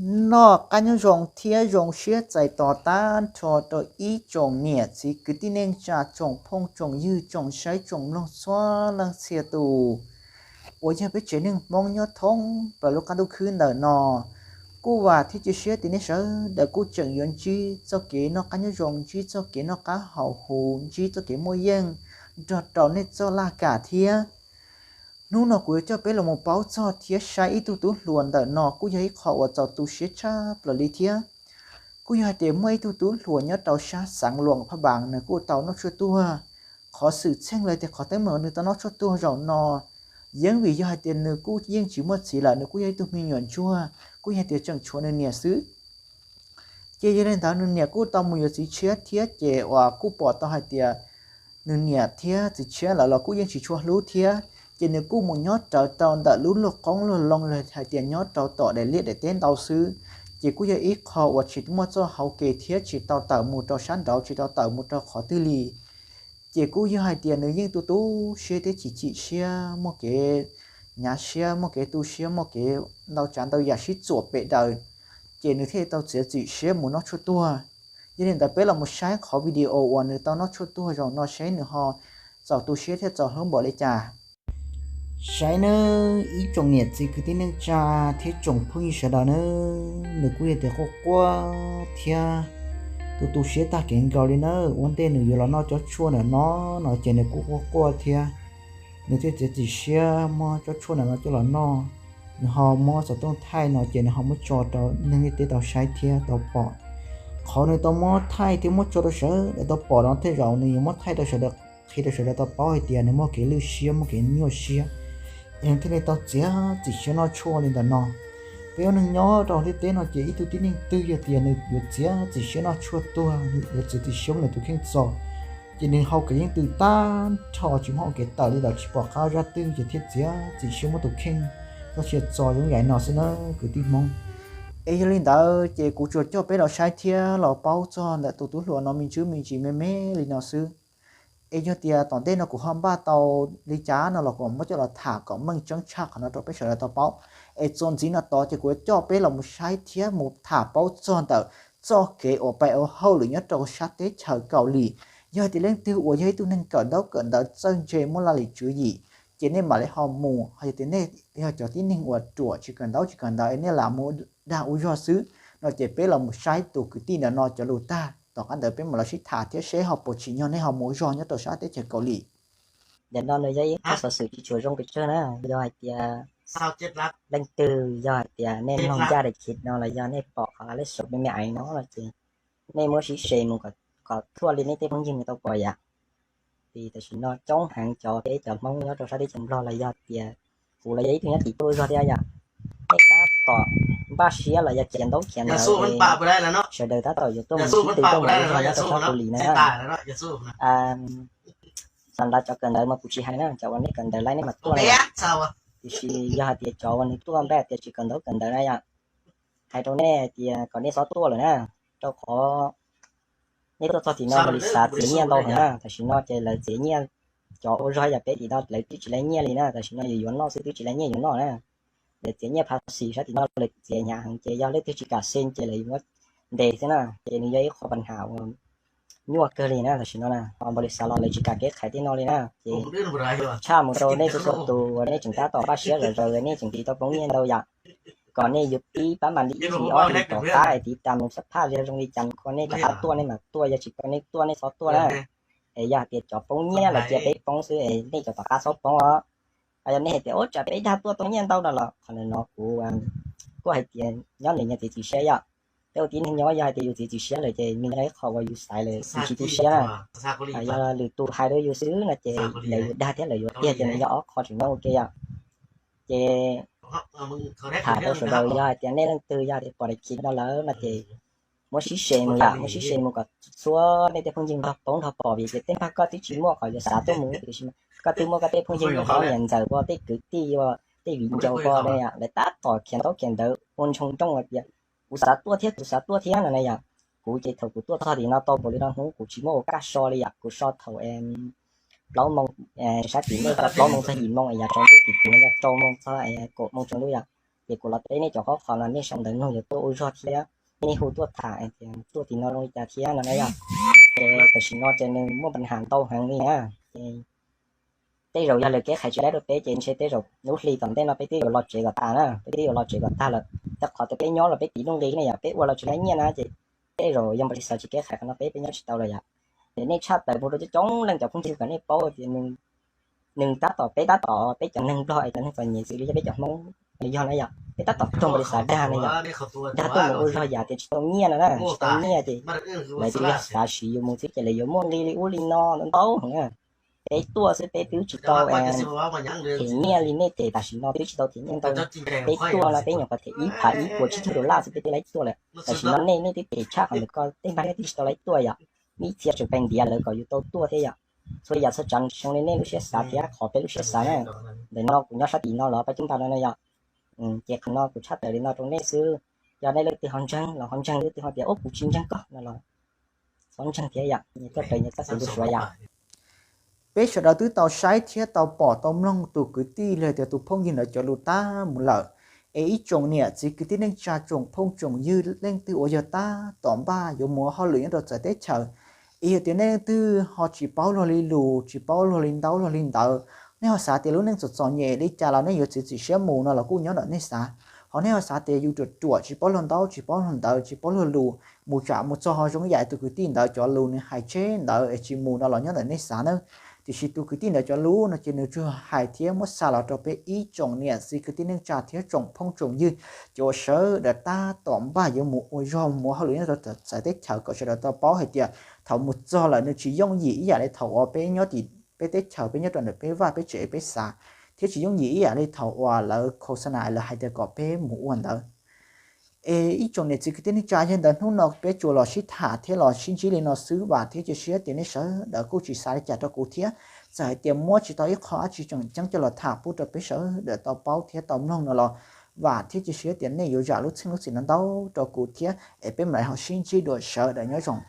Noj qab nyob zoo thiab zoo siab txais tos tag nrho rau ib tsoom niam txiv kwv tij neej tsa, tsoom phooj tsoom ywg, tsoom saib tsoom mloog txhua leej txhia tus uas yog peb tsev neeg Hmoob nyob thoob plaws lub qab ntuj khwb ntawm no. Kuj vam thiab cia siab tias nej sawv daws kuj tseem yuav ntsib txoj kev noj qab nyob zoo, ntsib txoj kev noj qab haus huv, ntsib txoj kev muaj yeej nrog rau nej txoj laj kam thiab. Hnub no kuv yuav coj peb los mus paub txog thiab saib ib tug tub hluas ntawm no kuj yog ib qho uas txaus tu siab tshaj plaws li thiab. Kuj yog hais tias muaj ib tug tub hluas nyob rau sab xeev Luam Phaj Npaas, nws kuj tau noj tshuaj tuag. Qhov xwm txheej los tias qhov teeb meem nws tau noj tshuaj tuag zaum no yeej vim yog hais tias nws kuj yeej tsis muaj txiv lawm, nws kuj yog ib tug me nyuam ntsuag, kuj yog hais tias tseem tshuav nws niam xwb. Ces yog li ntawd nws niam kuj tau mus yuav txiv tshiab thiab, ces uas kuj pom tau hais tias nws niam thiab txiv tshiab lawv los kuj yeej tsis tshua hlub thiab. Ces nws kuj mus nyob rawv rau ntawm lub luag qoob luag loo los hais tias nyob rau tom daim liaj daim teb ntau xwb. Ces kuj yog ib qho uas tsis muaj txoj hau kev thiab tsis tau tawm mus rau sab nraud, tsis tau tawm mus rau qhov twg li. Ces kuj yog hais tias nws yeej tu tu siab thiab chim chim siab, muaj kev hnyav siab, muaj kev tu siab, muaj kev ntau tsav ntau yam sib txuam pem daws, ces nws thiaj tau txiav txim siab mus noj tshuaj tuag. Yog li ntawd peb los mus saib qhov video uas nws tau noj tshuaj tuag zaum no seb nws ho txaus tu siab thiab txaus hlub npaum li cas. Saib nawb ib tsoom niam txiv kwv tij neej tsa thiab tsoom phooj ywg sawv daws nawb, nws kuj yog tias quaj quaj thiab tu tu siab tag kev nkaus li na. Ua ntej nws yuav los noj cov tshuaj ntawm no no ces nws kuj quaj quaj thiab, nws thiaj txiav txim siab muab cov tshuaj ntawm no coj los noj. Nws ho muab xov tooj thaij no ces nws ho muab tso rau neeg ntiaj teb tau saib thiab tau pom. Qhov nws tau muab thaij thiab muab tso rau sawv daws tau pom no tej zaum nws yuav muab thaij rau sawv daws, qhia rau sawv daws tau paub hais tias nws muaj kev lwj siab muaj kev nyuaj siab, es nws thiaj li tau txiav txim siab noj tshuaj li ntawm no. Peb ua neeg nyob rau ntiaj teb no ces ib tug tib neeg twg yog tias nws yuav txiav txim siab noj tshuaj tuag, yuav txiav txim siab muab nws tus kheej txo, ces nws hau kev yeej tws tag nrho tsis muaj hau kev tawm li lawm, tsis pom qab zaj twg ces thiaj txiav txim siab muab tus kheej txoj sia txo zoo yam no xwb na kwv tij Hmoob. Es yog li ntawd ces kuv tsuas coj peb los saib thiab los paub txog ntawm tus tub hluas no me ntsis me ntsis me me li no xwb. Es yog tias tom ntej no kuv ho npaj tau li cas no los kuv muab coj los tham kom meej tseeb tshaj qhov no rau peb sawv daws tau paub. Es txuas ntxiv no tod ces kuv yuav coj peb los mus saib thiab mus tham paub txog ntawm txoj kev uas pab ua hauj lwm nyob rau sab teb chaws Kaus Lim. Yog hais tias leej twg uas yog ib tug neeg kawm ntaub kawm ntawv txawj ntse muaj laj lim tswv yim, ces nej mam li ho mus. Ho yog tias nej yog cov tib neeg uas ruam tsis kawm ntaub tsis kawm ntawv es nej lam mus dag ua zog xwb no ces peb los mus saib tus kwv tij ntawm no cov lus tag, tom qab ntawd peb mam los sib tham thiab seb ho puas tsim nyog nej ho mus ua zog nyob rau sab teb chaws Kaus Lim. Ntawm no nws yog ib qho xov xwm tsis tshua zoo pes tsawg na. Yog hais tias leej twg yog hais tias nej mloog ncaj daim khiv no los yog nej pom qhov lej saum me me aiv no no ces nej muab sib se mus kom thuaj li nej tej phooj ywg mus tau pom yam. Vim tam sim no coob heev cov peb cov Hmoob nyob rau sab teb chaws Nplog los yog tias kuv los yog ib tug nyob tim tuaj ua zog thiab yom. Nej tab tom npaj siab los yog khiav ntaub khiav ntawv, sawv daws tab tom yuav tuaj mus sib tw tuaj mus ua zog nyob rau sab Kaus Lim na. Xam ntawv cov kawm ntawv mas kuv tsis hais na, cov uas nej kawm ntawv laib nej mas tuaj na. Tiam sis yog hais tias cov uas nws tuaj npaj tias tsis kawm ntaub kawm ntawv na yom, hais rau nej hais tias kom nej txhob tuaj lawm na, rau qhov nej tuaj txog tim no npaum li xav txiav nyiaj ntau heev na. Tam sim no ces lawv txiav nyiaj, cov ua zog yam peb tim no lawv twb tsis laib nyiaj li na, tam sim no yus yuav noj xwb twb tsis laib nyiaj yuav noj na. Lawv txiav nyiaj phav xis sab tim no lawv txiav hnyav heev ces yog leej twg tsis kam xej ces lawv yuav muab ntes xwb na. Ces nws yog ib qho pas nham uas nyuaj kawg li na tam sim no na, ho npaum li xav los lawv tsis kam kev qhais tej no li na. Ces tshaj mus rau nej txhua txhua tus uas nej tseem tab tom npaj siab zom zaws nej tseem tsis tau poob nyiaj ntau yam, kom nej yuav pib pab mam li ib hlis ob hlis tom qab es tiv tas mus xab phaj zoo li cas kom nej rov qab tuaj nej mam tuaj, yog tsis kom nej tuaj nej txhob tuaj na. Es yog hais tias cov poob nyiaj los cia peb poob xwb es nej cov tom qab txhob poob os. Yog nej hais tias ua tsam peb dag tuaj tau nyiaj ntau no los qhov no kuv kuj hais tias nyob nws nyob txiav txim siab yom. Peb ua tib neeg nyob yog hais tias yus txiav txim siab lawm ces nws yog ib qho uas yus xaiv lawm yus tsis tu siab na. Yog lwm tus hais rau yus xwb no ces lawv yuav dag thiab lawv yuav tiag ces nws yog ob qho tseem nyob ua ke yom. Ces tham rau sawv daws yog hais tias nej leej twg yog hais tias pom daim khiv no lawm no ces muab sib se mus yom, muab sib se mus kom txhua nej tej phooj ywg nrog paub nrog pom vim tias tej npag koj twb tsis muaj qhov yuav xav tuaj mus tiam sis koj twb muaj koj tej phooj ywg niam hlob niam ntxawm ko, tej kwv tij ko, tej viv ncaus ko ne yom, lawv tab tom khiav ntaub khiav ntawv ua ntshoo nrooj hais tias kuv xav tuaj thiab kuv xav tuaj thiab no ne yom. Kuv ces thaum kuv tuaj txog tim no tau npaum li no hnub kuv tsis muaj ua kaj so li yom, kuv so thaum plaub moos sab tim nej tau plaub moos txog yim moos es yog tsaus ntuj tim kuv yog rau moos txog kaum moos tsaus ntuj yom. Ces kuv los teb nej cov qhov qhov no nej sau ntawv nug yuav tuaj ua zog thiab, nej hu tuaj tham tias tuaj tim no zoo li cas thiab no na yom. Ces tam sim no ces nws muaj pab has ntau heev li na. Ces tej zaum yog lawv kev qhais tsis laib rau peb ces ntshe tej zaum lub hli tom ntej no peb twb yuav los tsev kom tas na, peb twb yuav los tsev kom tag lawm. Rau qhov tias peb nyob los peb tiv nuj nqi ne yom, peb ua los tsis laib nyiaj na ces tej zaum yog npaum li xav tsis kev qhais qhov no peb peb nyob tsis tau lawm yom. Ces nej tshaj tawm mus rau coob coob leej cov phooj ywg kom nej paub tias nws tab tom, peb tab tom, peb cov neeg Nplog es cov neeg txom nyem xws li yog peb cov Hmoob yog na yom, peb tab tom raug npaum li xav dag na yom, dag tuaj mus ua zog yam tias tsis tau nyiaj no na, tsis tau nyiaj ces lawv tsuas yog xav siv yus mus xwb ces lawv yuav muaj nqi li ub li no ntau heev na. Peb tuaj xwb peb twb tsis tau them nyiaj li nej them tam sim no, twb tsis tau them nyiaj ntau. Peb tuaj no peb nyuam qhuav them ib phav ib puas tsib caug dollar xwb peb twb laib tuaj lawm. Tam sim no nej, nej twb them tshaj qhov ntawd ko tej npag nej twb tsis tau laib tuaj yom. Ib txhia tseem pes ntiav lawv kom yus tau tuaj thiab yom. Txhua yam txhua tsav zoo li nej lub siab xav thiab qhov peb lub siab xav na. Ntawm no kuv nyob sab tim no los pab cub npas no no yom. Ces qhov no kuv tshaj tawm li no rau nej xwb. Yog nej leej twg ho ntseeg los ho ntseeg, leej twg ho tias ub kuv tsis ntseeg koj no los txhob ntseeg thiab yom, nyias txoj kev nyias txoj kev tu suav yom. Peb sawv daws twb tau saib thiab tau pom tau mloog tus kwv tij los tias tus phooj ywg ntawd cov lus tag mus lawm. Es ib tsoom niam txiv kwv tij neej tsa tsoom phooj tsoom ywg leej twg uas yog tab tom npaj yuav mus ua hauj lwm nyob rau txawv teb chaws, es yog tias nej leej twg ho tsis paub luag li lus, tsis paub luag li ntaub luag li ntawv, nej ho xav tias lub neej txom txom nyem li cas los nej yuav txiav txim siab mus no los kuj nyob ntawm nej xav. Ho nej ho xav tias yus ruam ruam tsis paub luag ntaub tsis paub luag ntawv tsis paub luag lus, mus tsam mus txog ho zoo ib yam tus kwv tij ntawd cov lus nws hais tseg ntawd es tsis mus no los nyob ntawm nej xav nawb. Tiam sis tus kwv tij ntawd cov lus no ces nws tsuas hais thiab muab xa los rau peb ib tsoom niam txiv kwv tij neej tsa thiab tsoom phooj tsoom ywg, cov uas sawv daws tab tom npaj yuav mus ua zog mus ua hauj lwm nyob rau txawv teb chaws kom sawv daws tau paub hais tias thaum mus txog lawm nws tsis yooj yim ib yam li thaum uas peb nyob tim peb teb chaws, peb nyob rau ntawm peb vaj peb tsev peb xav, thiab tsis yooj yim ib yam li thaum uas lawv khos xa na lawv hais tias kom peb mus ua ntawd. Es ib tsoom niam txiv kwv tij neej tsa, yog li ntawd hnub no peb tsuas los sib tham thiab los sib ntsib li no xwb, vam thiab cia siab tias nej sawv daws kuj tsis xav li cas rau kuv thiab. Txawm hais tias muab tsis tau ib qho dab tsi tseem ceeb coj los tham pub rau peb sawv daws tau paub thiab tau mloog no los vam thiab cia siab tias nej yuav zam lub txim lub txim no ntau rau kuv thiab, es peb mam li ho sib ntsib dua, sawv daws nyob zoo.